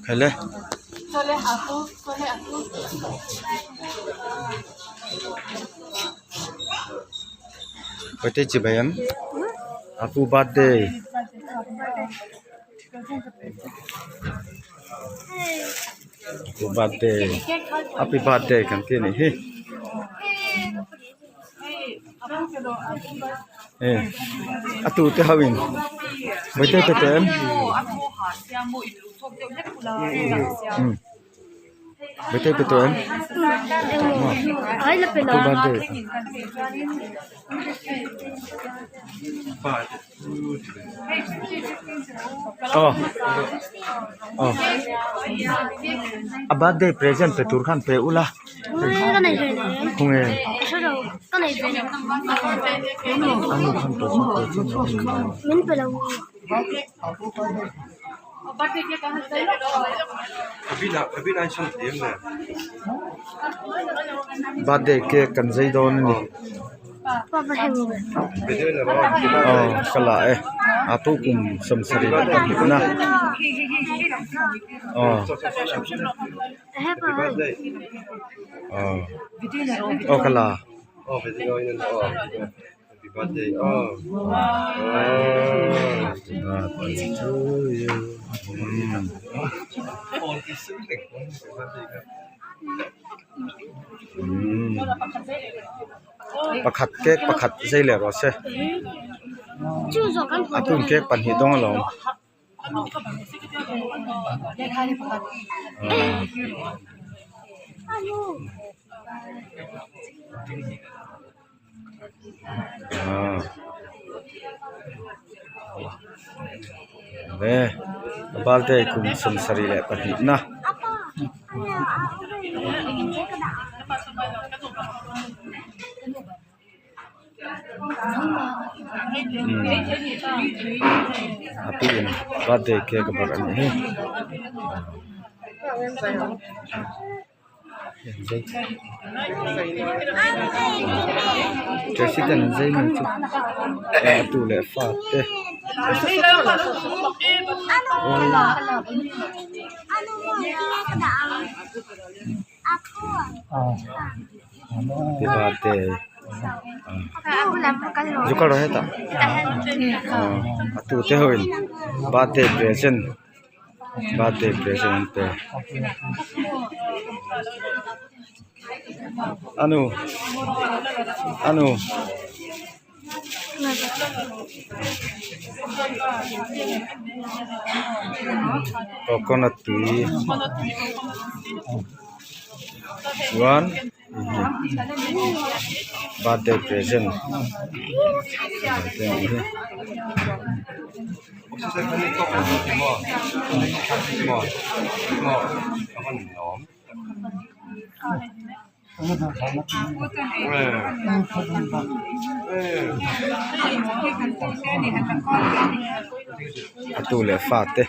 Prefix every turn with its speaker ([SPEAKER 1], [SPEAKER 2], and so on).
[SPEAKER 1] Khaile. Birthday chibai em apu birthday. Apu birthday happy birthday kan tih a nih hi. Hei a tute ho in birthday pe teh em birthday pe tawh em apu birthday. Aw aw a birthday present pe tur khan pe ula khawnge a nu khan present pe che Birthday cake kan zai dawn a ni. Aw ka la e a pu kum sawmsarih leh pahnihna aw aw aw ka la.
[SPEAKER 2] Happy birthday aw
[SPEAKER 1] Happy birthday to you Pakhat cake pakhat zai leh rawh se a tun cake pahnih dawng alawm. Ve birthday kum sawmsarih leh pahnihna. A pi in birthday cake a bawrh a nih hi. President zai mai chu a tu leh fa te happy birthday zu kal rawh hetah a tu te ho in birthday present. Birthday present an pe anu anu coconut tui chuan Birthday present a tu leh fa te.